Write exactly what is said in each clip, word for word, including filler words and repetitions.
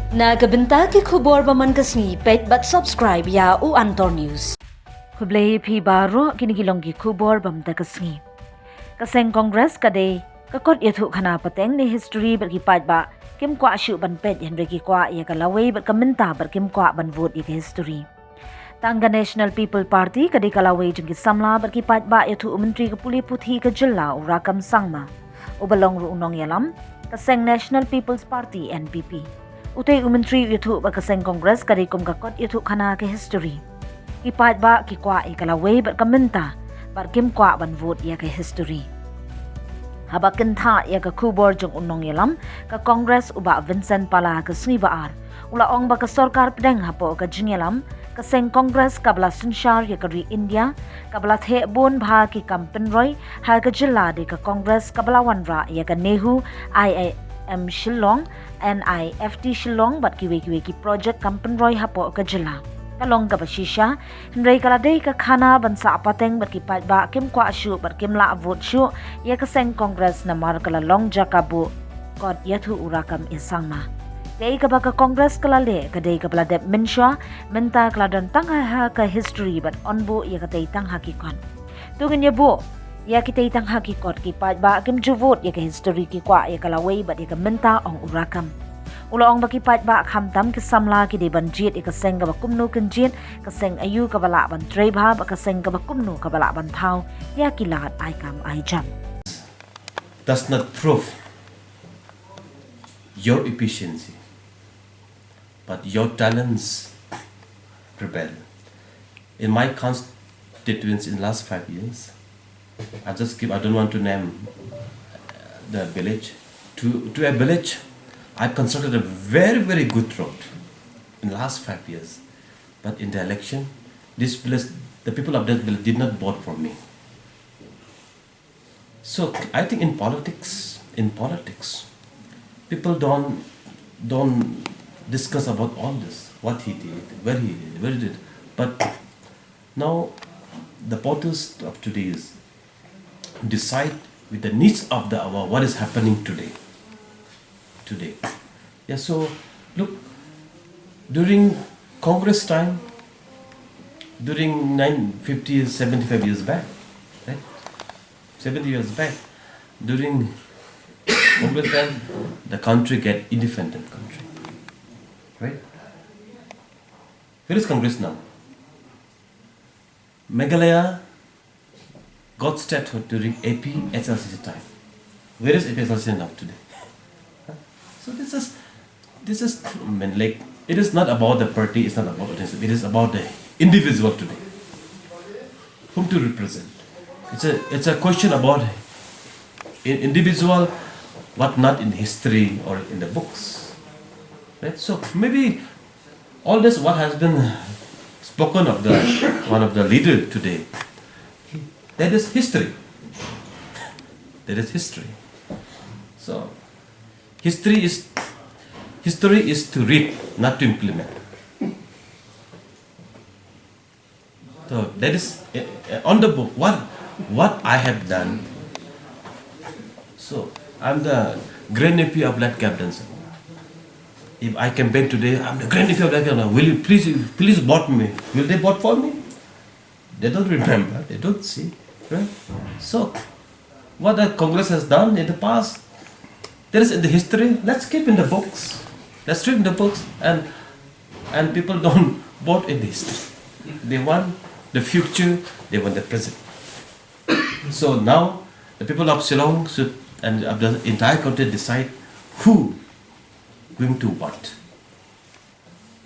Na ka bynta ki khubor ba man ka sngi, peit bad subscribe ïa u Antor News. Khublei phi baroh, kine ki long ki khubor ba man ka sngi. Ka seng Congress ka dei ka kot ïathuh khana pateng ne history bad ki paidbah kim kwah shuh ban peit, hynrei ki kwah ïa ka lawei bad ka mynta bad kim kwah ban vote ïa ka history. Tang ka National People Party ka dei ka lawei jong ki samla bad ki paidbah, ïathuh u Myntri ka pule puthi ka jylla u Rakkam Sangma, uba long ruh u nongïalam ka seng National People's Party, N P P. Utei u Myntri u ïathuh ba ka seng Congress ka dei kum ka kot ïathuh khana ka history. Ki paidbah ki kwah ïa ka lawei bad ka mynta bad kim kwah ban vote ïa ka history. Haba kynthah ïa ka khubor jong u nongïalam ka Congress u Bah Vincent Pala ha ka sngi ba ar, u la ong ba ka sorkar pdeng hapoh ka jingïalam ka seng Congress kaba la synshar ïa ka ri India, kaba la theh bun bha ki kam pynroi ha ka jylla dei ka Congress kaba la wanrah ïa ka NEHU, I I M Shillong, N I F T Shillong bad kiwei kiwei ki project kam pynroi hapoh ka jylla. Ka long kaba shisha, hynrei ka la dei ka khana ban sah pateng bad ki paidbah kim kwah shuh bad kim lah vote shuh ïa ka seng Congress namar ka la long jaka buh kot ïathuh u Rakkam ïa Sangma. Kaei kaba ka Congress ka la leh ka dei kaba la dep mynshuwa, mynta ka la don tang ha ka history bad yn buh ïa katei tang ha ki kot. To ngin ïa buh ïa kitei tang ha ki kot, ki paidbah kim ju vote ïa ka history, ki kwah ïa ka lawei bad ïa ka mynta, ong u Rakkam. U la ong ba ki paidbah khamtam ki samla ki dei ban jied ïa ka seng kaba kumno kin jied, ka seng aïu kaba lah ban trei bha bad ka seng kaba kumno kaba lah ban thaw ïa ki lad ai kam ai jam. Does not prove your efficiency, but your talents prevail. In my constituents in last five years, I just give, I don't want to name the village. To, to a village, I constructed a very, very good road in last five years. But in the election, this village, the people of that village did not vote for me. So I think in politics, in politics, people don't, don't discuss about all this, what he did, where he did, where he did. But now the voters of today is decide with the needs of the hour what is happening today. Today. Yeah, so look, during Congress time, during nine, fifty, seventy-five years back, right? Seventy years back, during Congress time, the country get independent country, right? Where is Congress now? Meghalaya got statehood during A P H L C C time. Where is A P H L C C now today? Huh? So this is, this is, I mean, like, it is not about the party, it's not about this, it is about the individual today. Whom to represent? It's a, it's a question about in, individual, what not in history or in the books. Right? So maybe all this what has been spoken of the one of the leader today, that is history. That is history. So history is, history is to read, not to implement. So that is uh, uh, on the book. What, what I have done. So I'm the grandnephew of late Captain Sir. If I campaign today, I'm the grandnephew of late Captain. Will you please, please vote me? Will they vote for me? They don't remember. They don't see, right? So what the Congress has done in the past, there is in the history. Let's keep in the books. Let's read in the books, and and people don't vote in the history. They want the future. They want the present. So now the people of Shillong should, and of the entire country, decide who going to what,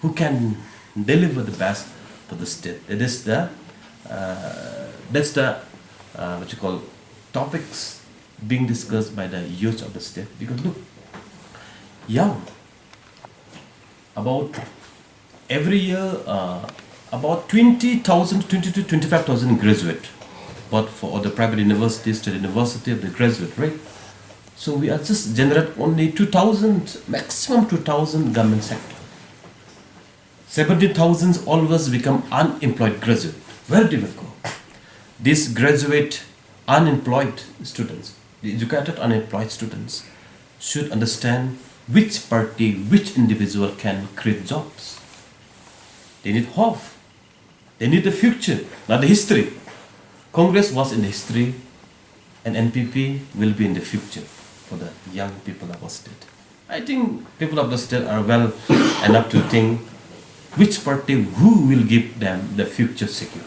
who can deliver the best for the state. That is the, uh, that's the, uh, what you call, topics being discussed by the youth of the state. Because look, young, about every year, uh, about twenty thousand, twenty to twenty-five thousand graduate. But for all the private universities, state university, they graduate, right? So we are just generate only two thousand, maximum two thousand government sector. Seventeen thousand always become unemployed graduate. Where do we go? These graduate unemployed students, the educated unemployed students, should understand Which party, which individual can create jobs? They need hope. They need the future, not the history. Congress was in the history, and N P P will be in the future for the young people of our state. I think people of the state are well enough to think which party, who will give them the future secure.